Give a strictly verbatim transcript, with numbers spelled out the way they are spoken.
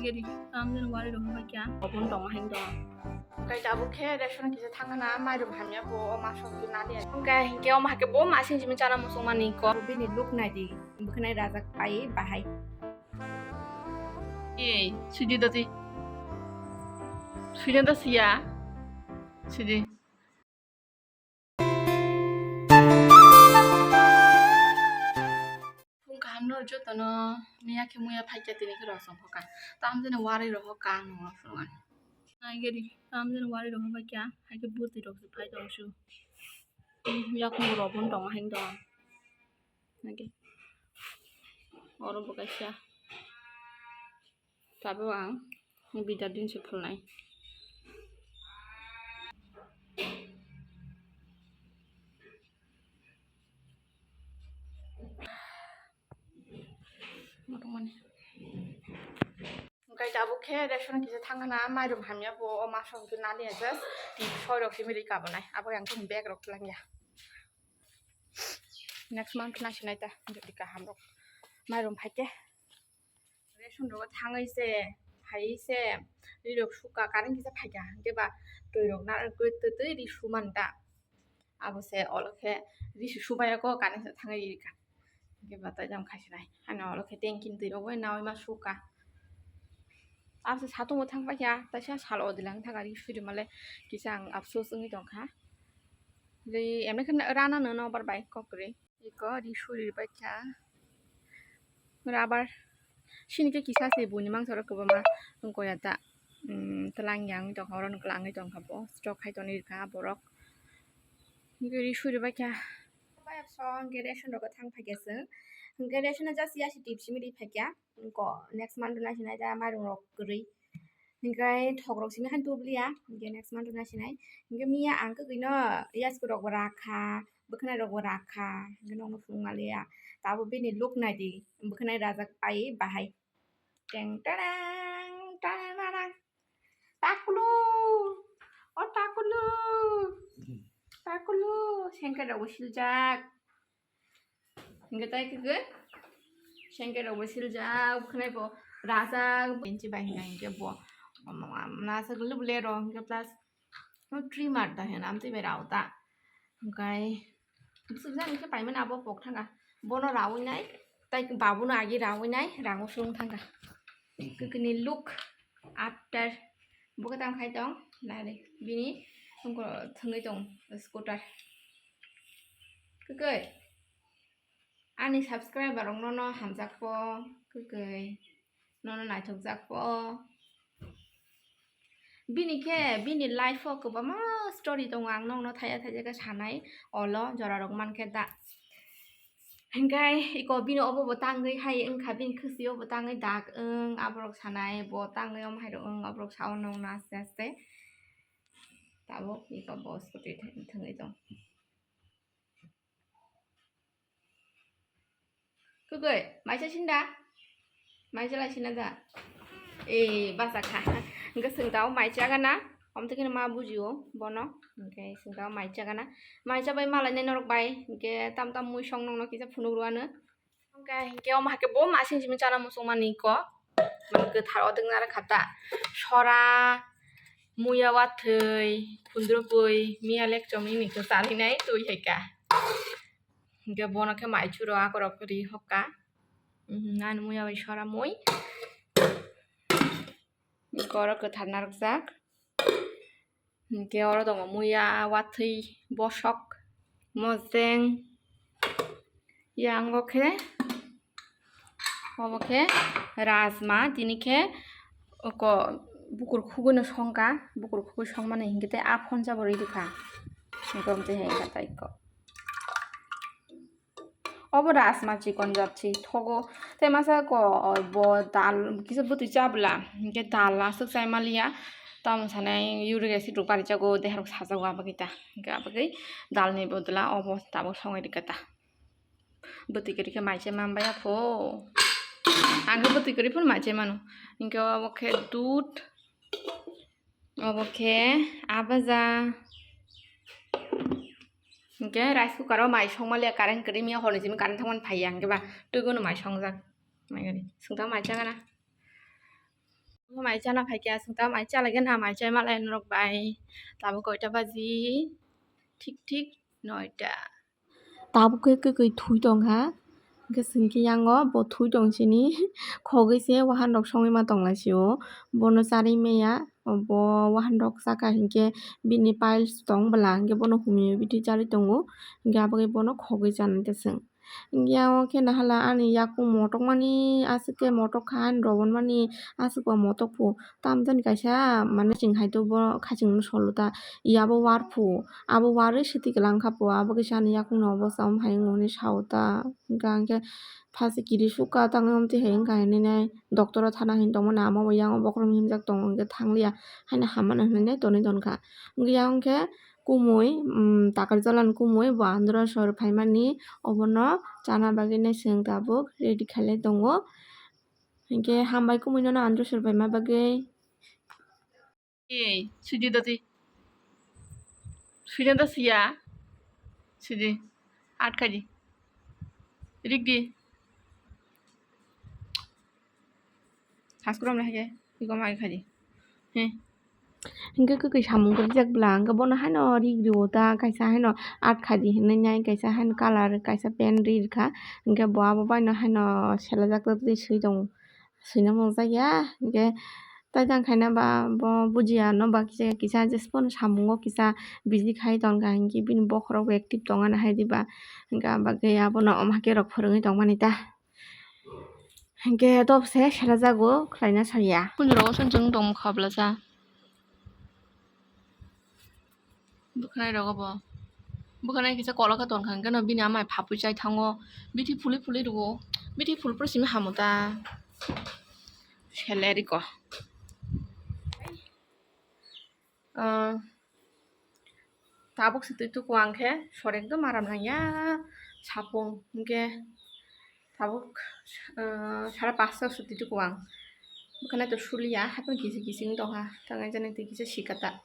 Kiri, tamjani wari rok hwnba kya? Obon tongo hang dong. Kai tabuk khe ration kisa thangna mairum hamya bo o masok khe nadi. Kai hingke o mahake bo masing simi chana musung mani ko. Bini look nai di, bwkhnai rajak pai bahai. Ei, sidi dati. Sidi dati ya. Sidi. Phung kaham no jotono miya khe muya phaikya tini khe rosong phoka. Tamjani wari rok kang no phungan. Nai gedi tamjani wari rok phaikya, haikhe bwtwi rok se phai tong su. Yakung rok bon tong hang dong. Nai gedi. Oro bo kaisa. Tabuk ang bidar din se phulnai. Hingke tabuk khe ration kisa thangna mairum hamya bo o masok khe nani just tip soi rok simi ri kabonai abo yang khe bag rok twlang ya. Next month nasi nai ta jodi kaham rok mairum phaikhe. Ration rogo thangwi se, phaiwi se, rirok sukha, current kisa phaikha, hwnkhe ba twi rok na, twi, twi, twi ri sumani da. Abo se olo khe ri su sumaya kho, current se thangwi rikha. Hwnkhe ba tai jang khaisinai. Ano olo khe tankin twi rok bai nawi ma sukha. Abo se satung bo thang paikha, taisa sal o dilang thang ri suri male kisa ang afsus wngwi tongkha. Ri emne khe rana no nobar bai kok ri. Iko ri suri bai kha. Rubber sini khe kisa se buini mangsa rok kwbangma wngkha ya ta. Twlang yang tongkha, oro kwlangwi tongkha bo, stock khai tonwi rwkha borok. Hwnkhe ri suri bai kha. Bai so hwnkhe ration rok thang phaikha chwng. Hwnkhe ration no just ya si tip simi ri phaikha. Hwnkhe next month rwna sinai da mairung rok kwrwi. Hingke thok rok simi han tubliya, hingke next month rwna sinai. Hingke miya ang kwkwi no yasku rok bo rakha, bwkhwnai rok bo rakha, hingke nokno phunuk maliya. Tabuk bini look naidi, bwkhwnai rajak pai bahai. Teng tarang, tarang, tarang. Takulu! O takulu! Takulu! Sengket rok bo siljak. Hingke tai khe sengket rok bo siljak, bwkhwnai bo rajak, benchi bai hwnka hingke bo, um, um, nasa gulu bole rok hingke plus trimmer da hwnka amtwi bai rao ta. Hingkai bwswk jani khe paimani abo pok thangkha, bono raui nai, tai babuno agi raui nai, rango swrwng thangkha. Kwkni look after. Bo khe tamo khai tong, nari bini thwngwi tong scooter. Kwkwi ani subscriber rok nono hamjak po, kwkwi nono naithok jak po. Bini khe bini life o kwbangma story tongo, ang nokno thaiya thaiya khe sanai, olo jora rok mankhe da. Hingkai iko bini obo bo tangwi hai wngkha, bini khwswi obo tangwi dak wng, aborok sanai bo tangwi omo hai rok wng, aborok sao nong aste aste. Tabuk iko bo scooty thangwi tong. Kwkwi, maisa sinda? Maisa lai sina da? Eh, basa kha. Hingke sengtao mai chagana. Omte khe ma bujio bono. Hingke sengtao mai chagana. Mai chabai malai nai norok bai. Hingke tam tam mui song nongno kisa phunuk rwano. Hingke, hingke omo hake bo masing simi chana muchung mani ko. Mani kwthar odek nara khata. Sora, muya wathwi, khundrubwi, miya lekchomwi ni kwchar hinai twi hai ka. Hingke bono khe mai churo akorok ri hokka. Mhm, nani muya bai sora mui. Hingke oro kwthar narwkjak. Hingke oro tongo muya, wathwi, bosok, mojeng. Yang o khe, obo khe rajma, tini khe oko bukur khugui no songkha, bukur khugui songmani hingke tei a phonsa bo rwi rwkha. Hingke omo twi hai kha tai kok. Obo rajma chikon jat se thogo. Tei masa ko, o, bo dal kisa bwtwi chabwla, hingke dal aswk chai maliya. Tamo sanai uric acid rok barijago, deha rok sajago, abagwi ta. Hingke abagwi dalni bodol o obo tabuk songwi rikha ta. Bwtwi kwrwi khe mai chai manbai apho. Ang khe bwtwi kwrwi phano mai chai mano. Hingke obo khe dudh. Obo khe abaja. Hingke rice cooker o mai songma le current kwrwi mia horni simi current thangmani phaiya hingke ba twigono mai songjak. Mai gani sungta mai chagana. Mai chana phaikha, aswk ta mai chalai gana, mai chai malai norok bai. Tabuk koita baji? Thik thik noita. Tabuk khe kwkwi thui tongkha. Hwnkhe chwng khe yango bo thui tong sini khogwi se wahan rok songwi ma tonglaisio. Bono charwi maya, bo wahan rok chakha hinkhe bini piles tong bwla, hinkhe bono humui bithi charwi tongo. Hinkhe aboni bono khogwi chanai ta chwng. Hinkhe o khe nahala ani yakung motok mani aswk khe motok kha, ani robon mani aswk bo motok phu. Tamo jani kaisa mane chwng hai to bo khachingno solo ta, yabo warphu, abo warwi swtwi kwlangkha pho, abo kisa ani yakungno obo cham hai wngwi sao ta. Hinkhe ang khe phaisa kiri sukha tangwi omtwi hai wngkha hinwi nai doctoro thana hinwi tongmani, amo bo yango bokhorok himjak tongo hinkhe thangliya haino hammani hinwi nai tonwi tonkha. Hinkhe yang khe kumui, um, Takarjalani kumui bo andro sor phaimani, obono chana bagwi nai chwng tabuk ready khailai tongo. Hinkhe hambai kumui nono andro sor phaima bagwi. Ei, sidi dati. Sidi da siya. Sidi. Atkha di. Rik di. Thas kurom lehai khe, iko mai kha di. He. Hinkhe kwkwi samung kwrwjak bwla, hinkhe bono haino rik rio ta, kaisa haino atkha di hinwi nai, kaisa haino colour, kaisa pen ri rwkha. Hinkhe bo abo baino haino selajak tei swi tongo, swina mungjakya. Hinkhe tai tang khaina ba bo bujiya no ba kisa, kisa jesa phano samungo kisa busy khai tongkha, hinkhe bini bokhorok bo active tongana hai diba, hinkhe abo bagwi abono omo hakhe rok phwrwngwi tongmani ta. Hinkhe tobose selajago khlaina saya. Kunjuro o chwng chwng tongmokha bwlasa. Bwkhwnai rogo bo. Bwkhwnai kisa kolok khe tongkha, hinkhe no bini amai phapui chai thango. Bithi phuli phuli rwo. Bithi phul phuru simi hamo ta. Sele riko. Ah, tabuk se twi tuku ang khe sor ekdom aram nangya sapung, hinkhe tabuk, ah, sara pasta se twi tuku ang. Bwkhwnai to suliya, haphano kisi kisi wng tongkha, tangwi jani twi kisa sikata.